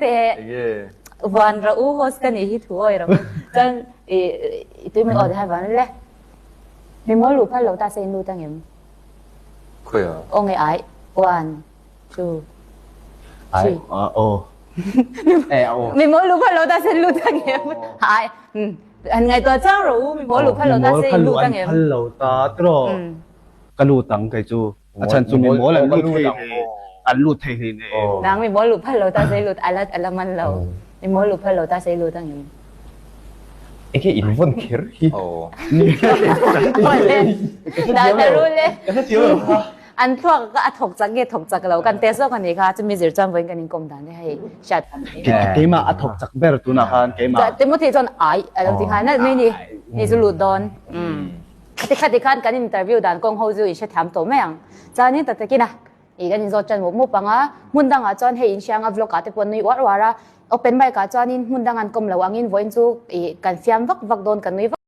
Te van ra u host ka nih hi thu awi rawh chuan i i tui min aw ti van le mi mawl luh phal lo ta se in lut angem Khawi a? Aw nge ai one two three Aw Mi mawl luh phal lo ta se in lut angem ai an ngaihtuah chang rawh u mi mawl luh phal lo ta se in lut angem phal lo ta tiraw ka lut ang kei chu A chhan chu mi mawl an lut thei hle an lut thei hle ne. Nang mi mawl luh phal lo ta sei lut ala ala man lo. Mi mawl luh phal lo ta sei lut angem. Enge in vawn kher hi. Da ta rul e. An thluak ka a thawk chak nge thawk chak lo kan test zawk ani kha chumi zir chuan vawiin kan inkawm dan te hei hriat tham ni. Keimah a thawk chak ber tunah khan keimah. Timothy chuan ai alo ti nghal nalh mai ni. Ni chu lut dawn. Khati khati khan kan interview dan kawng ho chu in hrethiam tawh mai ang. Chuanin tak takin a ih kan inzawt tan mup mup ang a, hmun dangah chuan hei inhrianga vlog ah te pawh an nui uar uar a, open mic ah chuanin hmun dang an kawm lo angin vawiin chu ih kan fiam vak vak dawn kan nui vak.